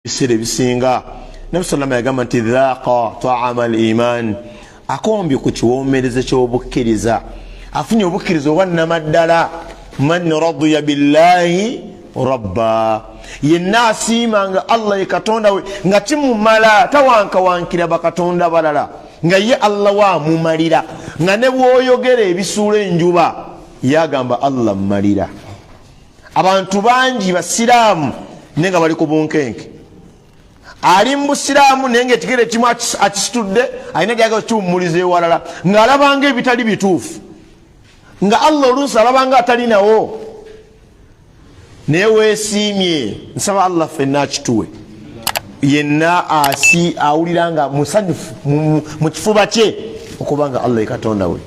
Ebiseera ebisinga Nabi sallama yagamba nti dhaqa taama al iman, akombye ku kiwoomereze ky'obukkiriza, afunye obukkiriza obwa nnamaddala. Man radiya billahi rabba, yenna asiima nga Allah ye Katonda we, nga kimumala, tawankawankira bakatonda balala, nga ye Allah we amumalira, nga ne bw'oyogera ebisuula enjuba yagamba Allah mmalira. Abantu bangi basiraamu naye nga bali ku bunkenke. Ali mu busiraamu naye nga ekigere ekimu akisitudde, alina gyagala kiwummuliza ewalala, ng'alabanga ebitali bituufu, nga Allah oluusi alabanga atalinawo, naye weesiimye. Nsaba Allah ffenna akituwe. Yenna asi awulira nga musanyufu mu kifuba kye okuba nga Allah ye Katonda we,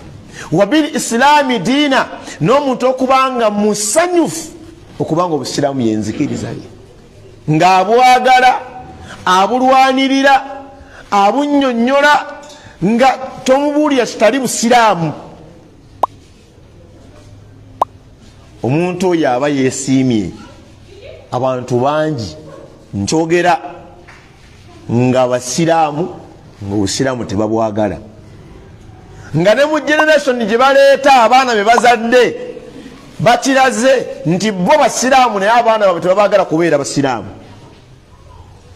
wabil islaami diina, n'omuntu okuba nga musanyufu okuba nga obusiraamu yenzikiriza ye, ng'abwagala, abulwanirira, abunnyonnyola, nga tomubuulira kitali busiraamu. Omuntu oyo aba yeesiimye. Abantu bangi nkyogera nga basiraamu, nga obusiraamu tebabwagala, nga ne mu generation gye baleeta abaana be bazadde bakiraze nti bo basiraamu, naye abaana baabwe tebabagala kubeera basiraamu.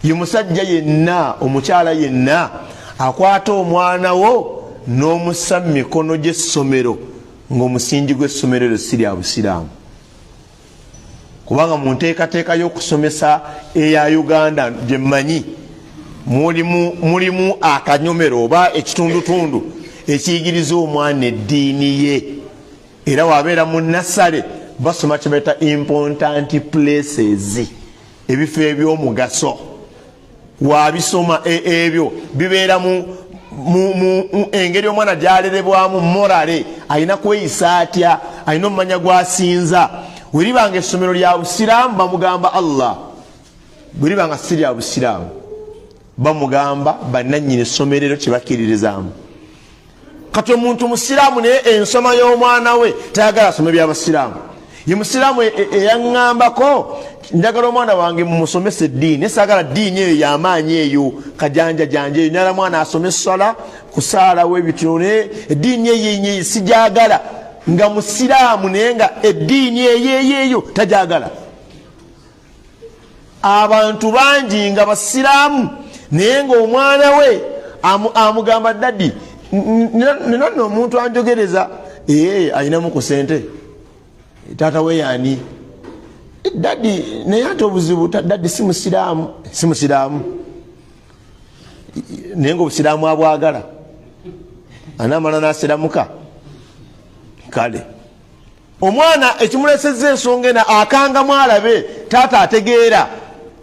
Ye musajja yenna, omukyala yenna akwata omwana wo n'omussa mu mikono gy'essomero ng'omusingi gw'essomero eryo si lya busiraamu, kubanga mu nteekateeka y'okusomesa eya Uganda gye mmanyi mulimu akanyomero oba ekitundutundu ekiyigiriza omwana eddiini ye, era wabeera mu nasale basoma kye bayita important places, ebifo eby'omugaso. Wabisoma ebyo bibeera mu engeri omwana gyalerebwamu morale, alina kweyisa atya, alina omumanya gwasinza. Weribanga essomero lya busiraamu bamugamba Allah, bweribanga si lya busiraamu bamugamba bannannyini essomero eryo kyebakkiririzaamu. Kati omuntu musiraamu naye ensoma y'omwana we tayagala asome byabasiraamu. Ye musiraamu eyaŋŋambako, njagala omwana wange mumusomesa eddiini, naye saagala ddiini eyo yamaanyi eyo kajanja janja eyo, njagala mwana asome essala kusaalawo ebityo, naye eddiini eyo eyo sijagala. Nga musiraamu naye nga eddiini eyo eyo eyo tajagala. Abantu bangi nga basiraamu naye nga omwana we amugamba daddy, nina nno omuntu anjogereza, ee ayinamu ku sente, taata we yaani daddy, naye ate obuzibu daddy si musiraamu, si musiraamu, naye nga obusiraamu abwagala, anaamala nasiramuka. Kale omwana ekimulesezza ensonga ena akangamu alabe taata ategeera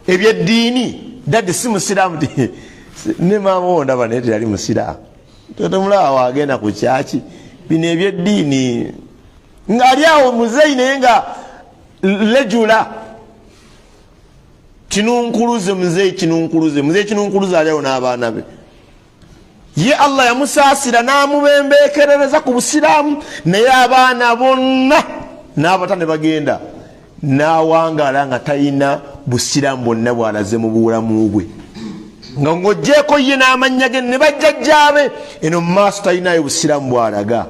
ebyeddiini, daddy si musiraamu, ne maama wo ndaba naye teyali musiraamu, tetumulaba wagenda ku kyaki, bino ebyeddiini, ng'ali awo muzeeyi naye nga lejula kinunkuluze, muzeeyi kinunkuluze, muzeeyi kinunkuluze ali awo n'abaana be. Ye Allah yamusaasira n'amubembeekerereza ku busiraamu, naye abaana bonna n'abata ne bagenda, n'awangaala nga talina busiraamu bwonna bw'alaze mu bulamu bwe, nga ng'oggyeeko ye n'amannya ge ne bajjajjaabe, eno mu maaso talinayo busiraamu bw'alaga.